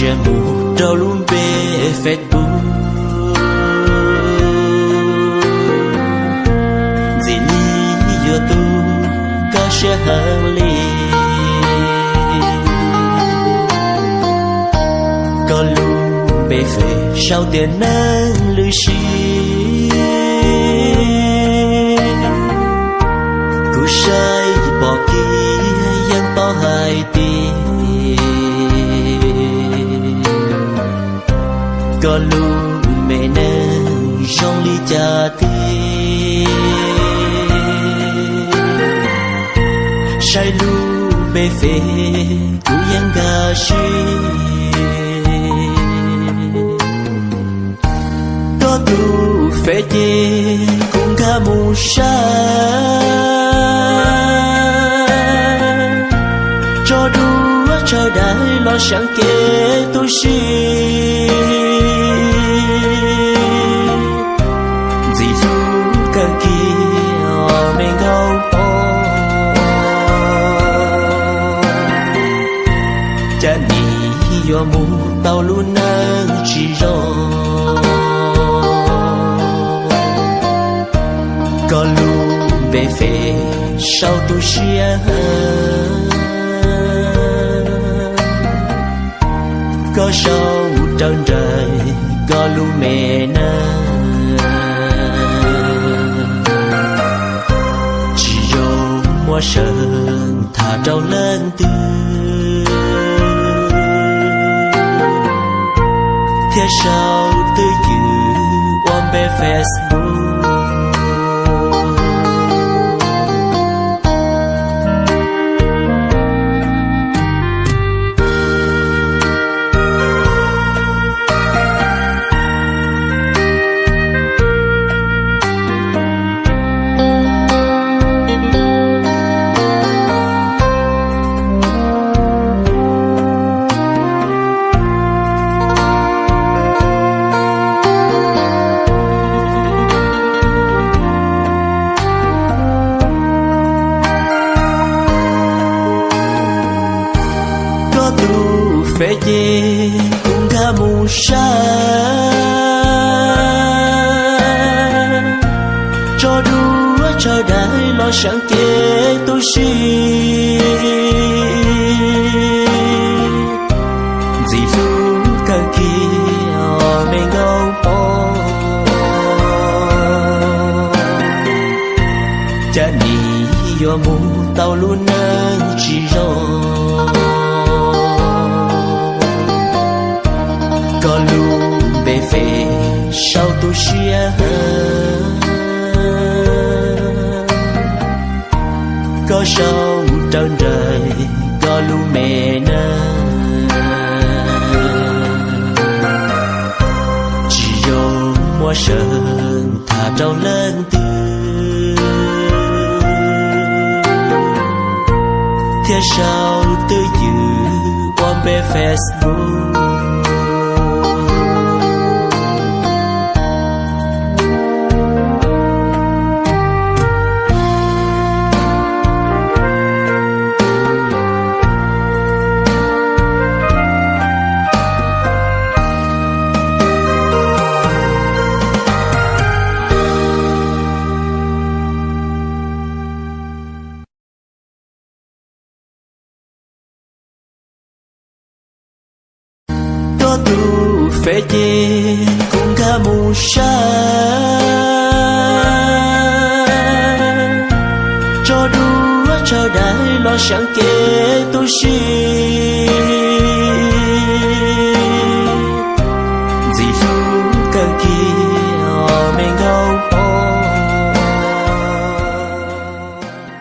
Mus rau lub npe Facebook, ntxim li yuav tu koj siab heev li. Koj lub npe Fev sau tias Neeg Lwm Sim, kuv saib pom kiag yeej paub hais tias koj lub me neej zoo li cas tiag. Saib lub npe Fev kuv yeej nkag siab. Koj tus Fev ces kuv nkag mus saib, tso duab tsawv dais los seev kev tu siab. Ntxim hlub kawg kiag me nkauj pog, cas nim yuav mus tau lub neej tsis zoo. Koj lub npe Fev sau tu siab heev, koj sau raws nraim koj lub me neej, tsis zoo muab sawv tham rau leej twg, thiaj sau twj ywm ua npe Facebook. Koj tus Fev ces kuv nkag mus saib, tso duab tsawv dais los seev kev tu siab. Ntxim hlub kawg kiag me nkauj pog, cas nim yuav mus tau lub neej tsis zoo. Koj lub npe Fev sau tu siab heev, koj sau raws nraim koj lub me neej, tsis zoo muab sawv tham rau leej twg, thiaj sau twj ywm ua npe Facebook. Koj tus Fev ces kuv nkag mus saib, tso duab tsawv dais los seev kev tu siab.